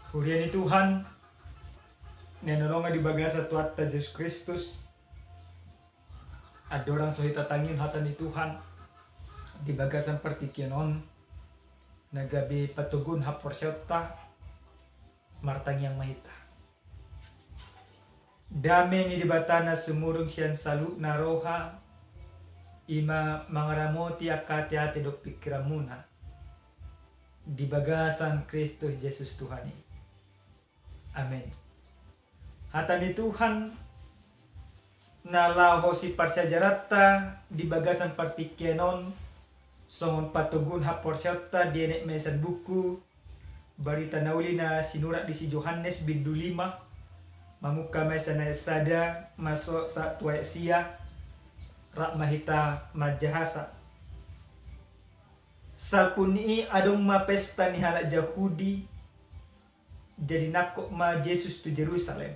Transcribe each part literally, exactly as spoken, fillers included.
Huria ni Tuhan, na hinaholongan di bagasan Tuhanta Jesus Kristus, andorang so hita tangihon hata ni Tuhan di bagasan partingkian on, na gabe patoguhon haporseaonta, martangiang ma hita. Dame ni Debata na sumurung sian saluhutna roha, i ma mangaramoti angka ateate dohot pingkiranmuna di bagasan Kristus Jesus Tuhan i. Amen. Hata ni Tuhan na laho siparsiajaranta di bagasan partingkian on, songon patoguhon haporseaonta dienet ma sian buku Barita na Uli na sinurat di si Johannes bindu lima, mamungka ma sian ayat sada masuk sahat tu ayat sia. Rap ma hita manjahasa. Salpu ni i adong ma pesta ni halak Jahudi, jadi nangkok ma Jesus tu Jerusalem.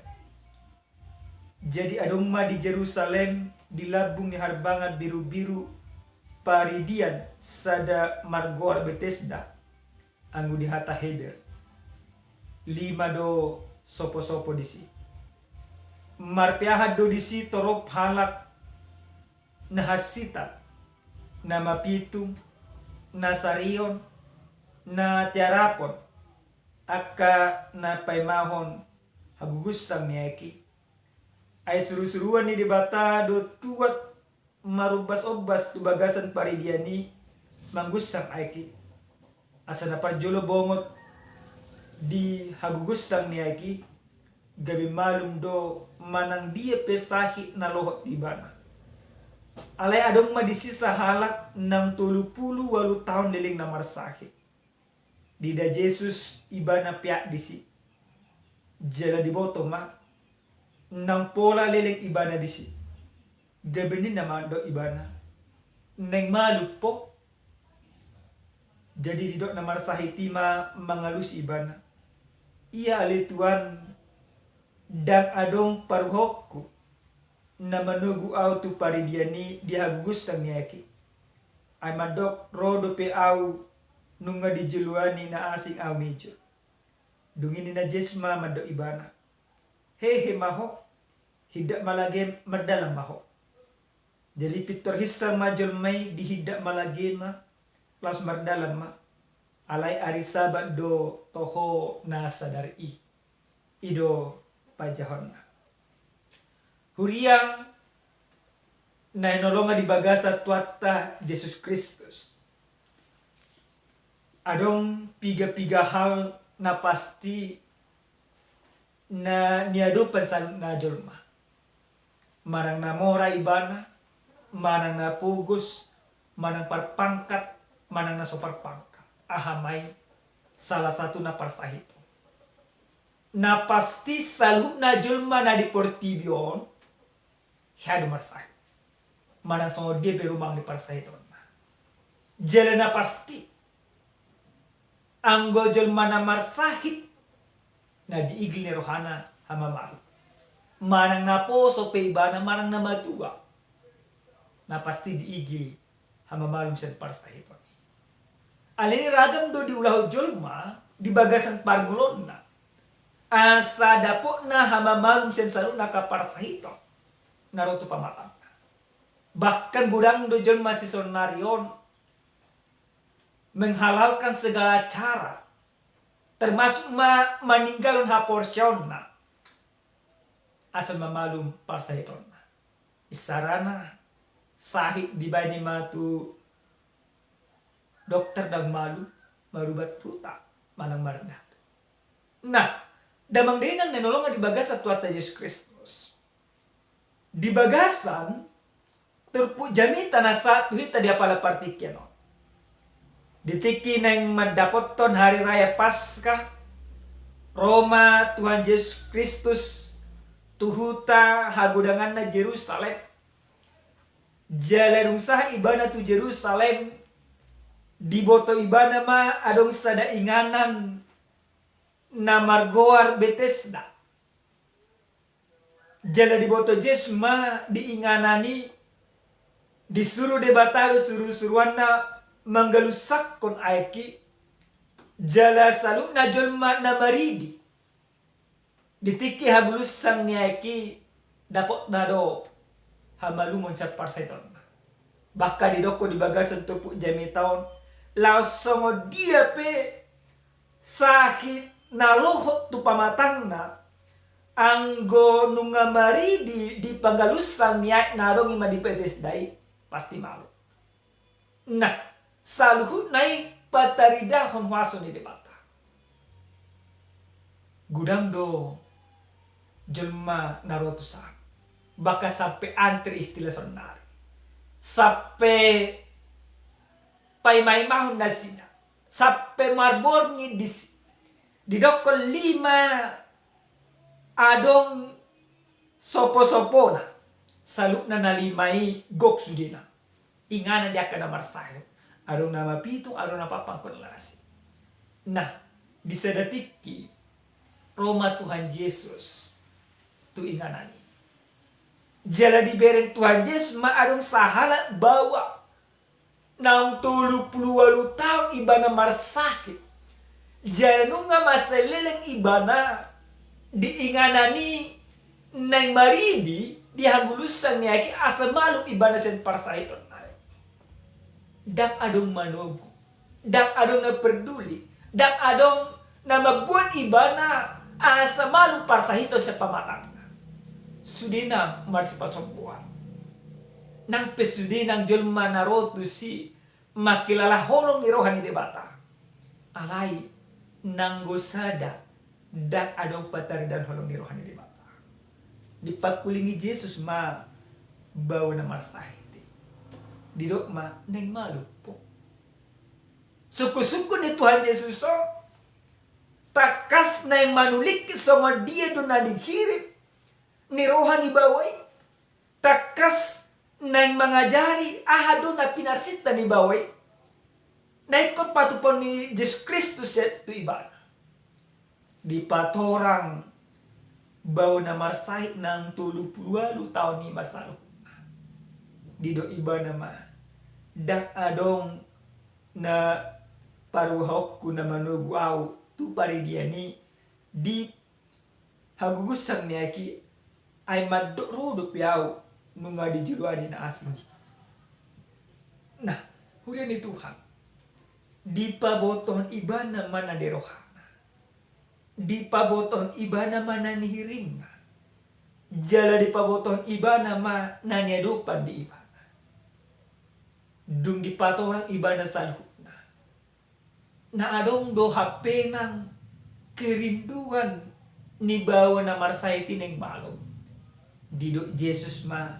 Jadi adong ma di Jerusalem, di lambung ni harbangan birubiru, paridian sada margoar Betesda, anggo di hata Heber. Lima do soposopo disi. Marpeahan do disi torop halak na hansitan, na mapitung, na sarion, na tiarapon, angka na paimahon hagugusan ni aek i. Ai surusuruan ni Debata do tuat marombasombas tu bagasan paridian i mangugusan aek i. Asa na parjolo bongot di hagugusan ni aek i, gabe malum do manang dia pe sahit na lohot di ibana. Alai adong ma disi sahalak naung tolu pulu ualu taon lelengna marsahit. Diida Jesus ibana peak disi. Jala diboto ma naung pola leleng ibana disi. Gabe ninna mandok ibana, "Naeng malum ho?" Jadi didok na marsahit i ma mangalusi ibana, "Ia ale Tuan, ndang adong paruhonku na manogu ahu tu paridian i di hagugusan ni aek i. Ai mandok ro dope ahu nunga dijoloani na asing ahu mijur." Dung i ninna Jesus ma mandok ibana, "Hehe ma ho, hindat ma lage, mardalan ma ho." Jadi pintor hinsal ma jolma i, dihindat ma lage ma, laos mardalan ma. Alai ari Sabat do toho na sadari i. I do panjahonna. Huria na hinaholongan di bagasan Tuhanta Jesus Kristus. Adong piga-piga hal na pasti na niadopan saluhutna jolma. Manang na mora ibana, manang na pogos, manang parpangkat, manang na so parpangkat. Aha ma i? Salah satu na parsahiton. Na pasti saluhutna jolma na di portibi on, hea do marsahit. Manang songon dia pe rumang ni parsahitonna. Jala na pasti, anggo jolma na marsahit, na diigil ni rohana hamamalum. Manang na poso pe ibana, manang na matua, na pasti diigil hamamalum sian parsahiton i. Alani i ragam do diulahon jolma di bagasan parngoluonna, asa dapotna hamamalum sian saluhutna angka parsahiton na ro tu pamatangna. Bahkan godang do jolma sisonari on menghalalkan segala cara, termasuk ma maninggalhon haporseaonna, asa mamalum parsahitonna. Isarana, sahit dibaen i ma tu dokter ndang malum, marubat tu huta manang mardalan. Nah, damang dainang na hinaholongan di bagasan Tuhanta Jesus Kristus, di bagasan turpuk jamita na sahat tu hita di apala partingkian on, di tingki naeng mandapothon hari raya Paskah, ro ma Tuhan Jesus Kristus tu huta hagodanganna Jerusalem. Jala dung sahat ibana tu Jerusalem, diboto ibana ma adong sada inganan na margoar Betesda. Jala diboto Jesus ma di inganan i, disuru Debata do surusuruanna manggalusakkon aek i. Jala saluhutna jolma na maridi, Di tingki hagulusan ni aek i dapotna do hamalumon sian parsahitonna. Bahkan didokkon di bagasan turpuk jamita on, laos songon dia pe sahit na lohot tu pamatangna, anggo nunga maridi di panggalusan ni aek na adong i ma di Betesda i, pasti malum. Nah, saluhutna i pataridahon huaso ni Debata. Godang do jolma na ro tu sana. Bahkan sampe antri istilah sonari. Sampe paimaimahon nasida. Sampe marborngin disi. Didokkon lima adong sopo-sopona. Saluhutna na lima i gok sudena. Inganan di angka na marsahit. Adong na mapitung, adong na paopat, angkon na asing. Nah, di sada tingki ro ma Tuhan Jesus tu inganan i. Jala dibereng Tuhan Jesus ma adong sahalak baoa naung tolu pulu ualu taon ibana marsahit. Jala nunga mansai leleng ibana di inganan i naeng maridi di hagulusan ni aek i asa malum ibana sian parsahitonna i. Ndang adong manogu, ndang adong na parduli, ndang adong na mamboan ibana asa malum parsahiton sian pamatangna. Sudena marsipasombuan. Nang pe sude nang jolma na ro tusi mangkilala holong ni roha ni Debata. Alai nanggo sada ndang adong pataridahon holong ni roha ni Debata. Dipangkulingi Jesus ma baoa na marsahit i. Didok ma, naeng malum ho. Sungkun-sungkun ni Tuhan Jesus on, tangkas naeng manulingkon songon dia do na dihirim ni roha ni baoa i. Tangkas naeng mangajari aha do na pinarsinta ni baoa i. Na ingkon patupaon ni Jesus Kristus tu ibana. Dipatorang baoa na marsahit naung tolu pulu ualu taon i ma saluhutna. Didok ibana ma, ndang adong na paruahonku na manogu ahu tu paridian i di hagulusan ni aek i, ai mandok ro dope ahu nunga di joloan ni na asing i. Nah, huria ni Tuhan, dipabotohon ibana ma na di rohana. Dipabotohon ibana ma na nihirimna. Jala dipabotohon ibana ma na niadopan di ibana. Dung dipatorang ibana saluhutna, na adong do hape nang kerinduan ni baoa na marsahit i naeng malum. Didok Jesus ma,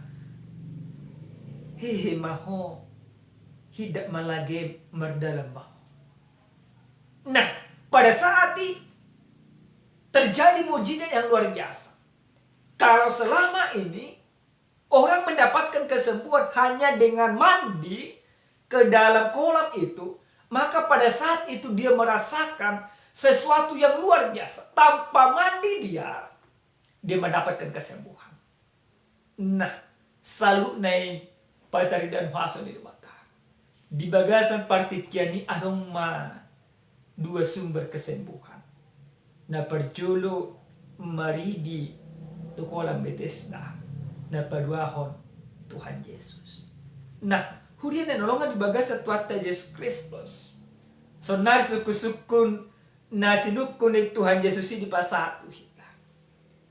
hehe ma ho, hindat ma lage, mardalan ma ho. Nah, pada saat i terjadi mujizat yang luar biasa. Kalau selama ini orang mendapatkan kesembuhan hanya dengan mandi ke dalam kolam itu, maka pada saat itu dia merasakan sesuatu yang luar biasa. Tanpa mandi dia, dia mendapatkan kesembuhan. Nah, saluhutna i pataridahon huaso ni Debata. Di bagasan partingkian i adong ma dua sumber kesembuhan. Na parjolo maridi tu kolam Betesda, na paduahon Tuhan Jesus. Nah, huria na hinaholongan di bagasan Tuhanta Jesus Kristus, sonari sungkun-sungkun na sinungkun ni Tuhan Jesus i dipasahat tu hita.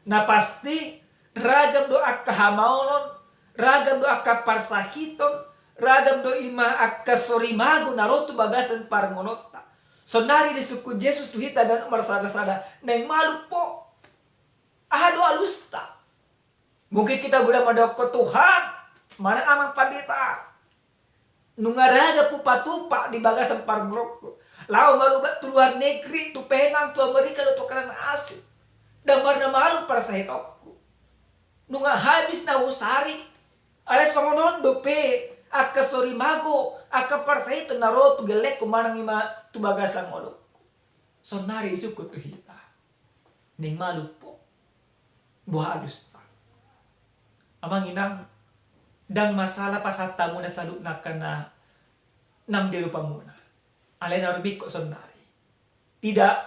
Na pasti, ragam do angka hamaolon, ragam do angka parsahiton, ragam do i ma angka sorimago na ro tu bagasan parngoluonta. Sonari disungkun Jesus tu hita ganup marsada-sada, naeng malum ho. Aha do alusta? Mungkin hita godang mandokkon, Tuhan, manang Amang Pandita, nunga ragam hupatupa di bagasan parngoluonku. Laho marubat tu luar negeri, tu Penang, tu Amerika, dohot tu angka na asing. Ndang marna malum parsahitonku. Nunga habis na husari. Alai songon on dope angka sorimago, angka parsahiton na ro tu gellengku manang i ma tu bagasan ngolungku. Sonari disungkun tu hita, naeng malum ho. Boha alusta? Amang inang, ndang masalah pasahat hamuna saluhutna angka na naung diadopanmuna. Alai na rumingkot sonari, tidak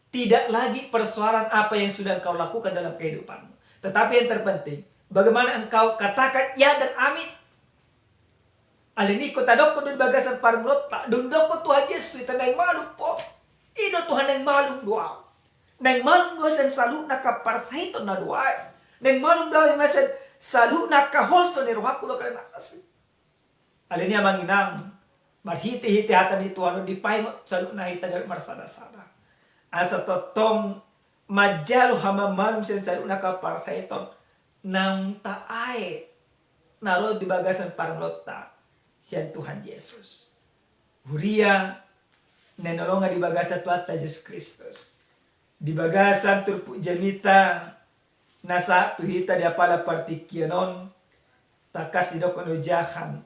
Tidak lagi persoalan apa yang sudah engkau lakukan dalam kehidupanmu. Tetapi yang terpenting, bagaimana engkau katakan ya dan amin. Alani i ingkon tadokkon do di bagasan parngoluonta, dung didok Tuhan Jesus tu hita naeng malum, po. I do Tuhan, naeng malum do ahu. Naeng malum do ahu sian saluhutna angka parsahiton na dua i. Naeng malum do ahu sian saluhutna angka holso ni rohangku dohot angka na asing. Alani i amang inang, marhitehite hata ni Tuhan on dipaingot saluhutna hita ganup marsadasada. Asa tongtong manjalo hamamalum sian saluhutna angka parsahiton naung tabaen na ro di bagasan parngoluonta sian Tuhan Jesus. Huria na hinaholongan di bagasan Tuhanta Jesus Kristus. Di bagasan turpuk jamita na sahat tu hita di apala partingkian on, tangkas didokkon ojahan,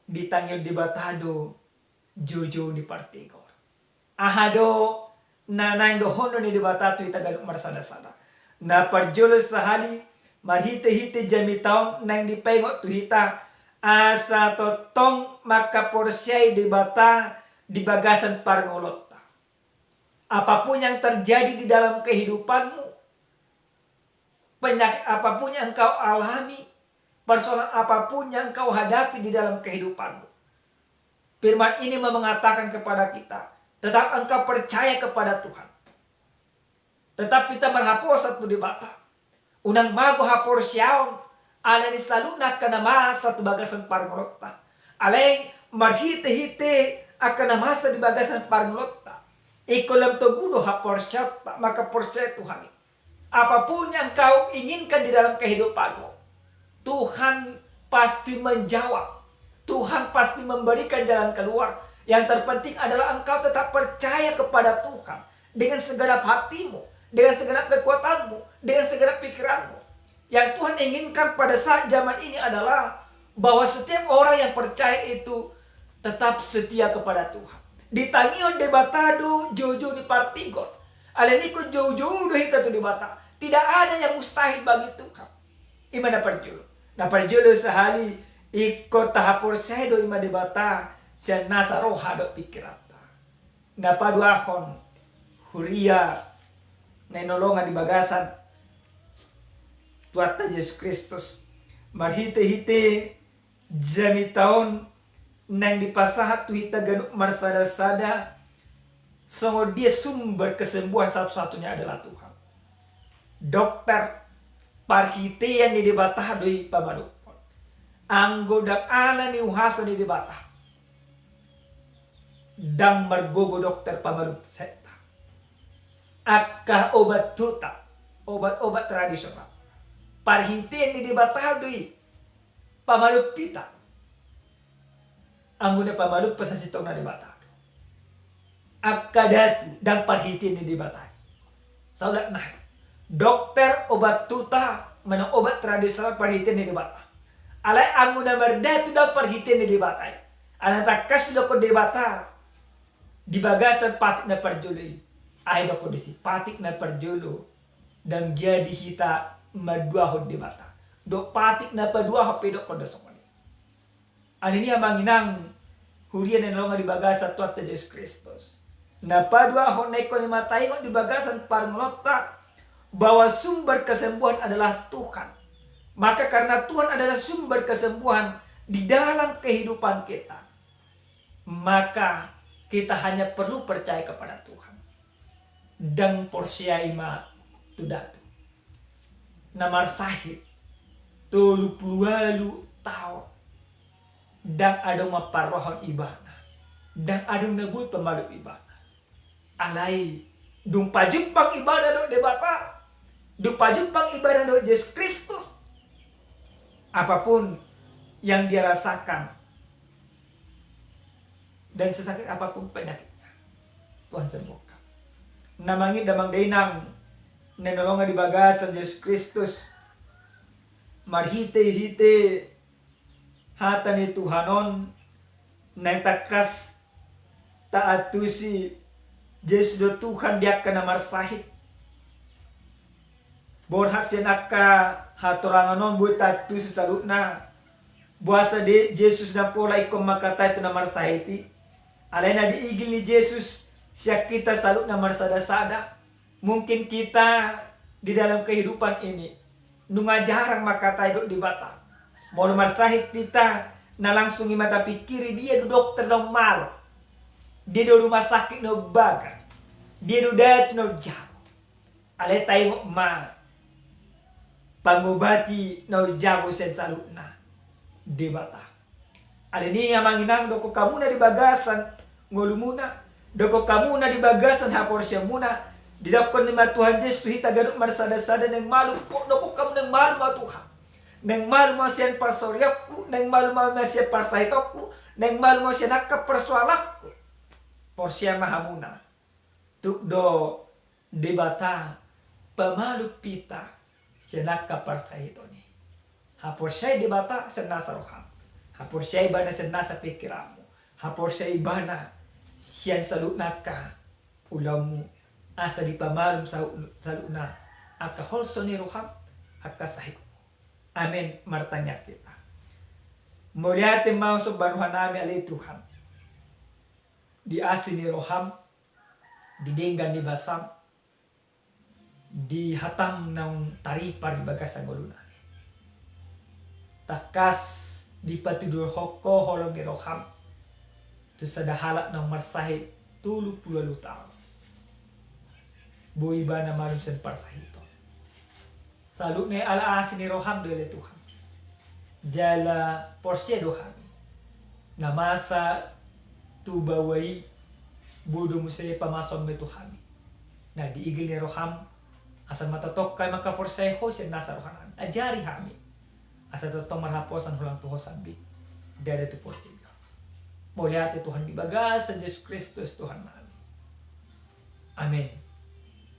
ditangihon Debata do joujou ni partigor. Aha do na naeng dohonon ni Debata tu hita ganup marsadasada? Na parjolo sahali, marhitehite jamita on naeng dipaingot tu hita asa tongtong mangkaporseai Debata di bagasan parngoluonta. Apapun yang terjadi di dalam kehidupanmu, penyakit apapun yang engkau alami, persoalan apapun yang engkau hadapi di dalam kehidupanmu, firman ini mau mengatakan kepada kita, tetap engkau percaya kepada Tuhan. Tetap hita marhaposan tu Debata. Unang mago haporseaon ala ni saluhutna angka na masa tu bagasan parngoluonta. Alai marhitehite angka na masa di bagasan parngoluonta, ingkon lam togu do haporseaonta mangkaporseai Tuhan i. Apapun yang kau inginkan di dalam kehidupanmu, Tuhan pasti menjawab. Tuhan pasti memberikan jalan keluar. Yang terpenting adalah engkau tetap percaya kepada Tuhan dengan segenap hatimu, dengan segenap kekuatanmu, dengan segenap pikiranmu. Yang Tuhan inginkan pada saat zaman ini adalah bahwa setiap orang yang percaya itu tetap setia kepada Tuhan. Ditangihon Debata do joujou ni partigor. Alani i ingkon joujou do hita tu Debata. Tidak ada yang mustahil bagi Tuhan. I ma na parjolo. Na parjolo sahali, ingkon tahaporseai do i ma Debata sian nasa roha dohot pingkiranta. Na paduahon, huria na hinaholongan di bagasan Tuhanta Jesus Kristus, marhitehite jamita on naeng dipasahat tu hita ganup marsadasada, songon dia sumber kesembuhan satu-satunya adalah Tuhan. Dokter, parhitean ni Debata do i pamalumhon. Anggo ndang ala ni huaso ni Debata, ndang margogo dokter pamalum saetta. Angka obat huta, obat-obat tradisional, parhitean ni Debata do i pamalum hita. Anggo na pamalum pasasintongna Debata do. Angka datu ndang parhitean ni Debata i. Saulak nai, dokter, obat huta manang obat tradisional parhitean ni Debata. Alai anggo na mardatu ndang parhitean ni Debata i. Alai tangkas didokkon Debata di bagasan patik na parjolo i. Ai dokkon disi, patik na parjolo ndang jadi hita manduahon Debata. Dohot patik na paduahon pe didokkon do songon i. Alani i amang inang, huria na hinaholongan di bagasan Tuhanta Jesus Kristus, na paduahon na ingkon i ma taingot di bagasan parngoluonta, bahwa sumber kesembuhan adalah Tuhan. Maka karena Tuhan adalah sumber kesembuhan di dalam kehidupan kita, maka kita hanya perlu percaya kepada Tuhan. Ndang porsea i ma tu datu. Na marsahit tolu pulu ualu taon, ndang adong mamparrohahon ibana, ndang adong na boi pamalum ibana. Alai dung pajumpang ibana dohot Debata, dung pajumpang ibana dohot Jesus Kristus, apapun yang dia rasakan dan sesakit apapun penyakitnya, Tuhan sembuhkan. Na mangida, amang dainang na hinaholongan di bagasan Jesus Kristus, marhitehite hata ni Tuhan on, naeng tangkas taantusi Jesus do Tuhan di angka na marsahit. Borhat sian angka hatorangan on boi taantusi saluhutna, boasa di Jesus ndang pola ingkon mangkatai tu na marsahit i. Alai na diigil ni Jesus sian hita saluhutna marsadasada, Mungkin kita di dalam kehidupan ini nunga jarang mangkatai dohot Debata. Molo marsahit hita, na langsung i ma tapingkiri dia do dokter naung malo, dia do rumah sakit naung bagas, dia do datu naung jago. Alai taingot ma, pangobati naung jago sian saluhutna Debata. Alani i amang inang, dokkon hamuna di bagasan ngolumuna, dokkon hamuna di bagasan haporseaonmuna, didokkon ni ma Tuhan Jesus tu hita ganup marsada-sada, naeng malum, dokkon hamu naeng malum ma Tuhan. Naeng malum ma sian parsorianku, naeng malum ma sian parsahitonku, naeng malum ma sian angka parsoalanku. Porsea ma hamuna. Tuk do Debata pamalum hita sian angka parsahiton i. Haporseai Debata sian nasa roham. Haporseai Ibana sian nasa pingkiranmu. Haporseai Ibana sian saluhutna angka ulaonmu. Asa dipamalum salu-, saluhutna angka holso ni roham, angka sahitmu. Amen. Martangiang hita. Mauliate ma husomba rohanami ale Tuhan. Di asi ni roham, di denggan ni basam, di hatam naung taripar di bagasan ngolunami. Tangkas dipatudurhon ho holong ni roham tu sada halak naung marsahit tolu pulu ualu taon. Boi ibana malum sian parsahiton. Saluhutna i ala asi ni roham do ale Tuhan. Jala porsea do hami. Na masa tu baoa i, boi do muse pamasuanmu i tu hami. Na diigil ni roham, asa ma tongtong hami mangkaporseai ho sian nasa rohanami. Ajari hami. Asa tongtong marhaposan holan tu ho sambing. Ndada tu portibi on. Mauliate Tuhan di bagasan Jesus Kristus Tuhannami. Amen.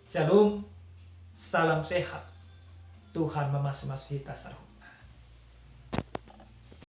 Shalom. Salam sehat. Tuhan mamasu-masu hita saluhutna.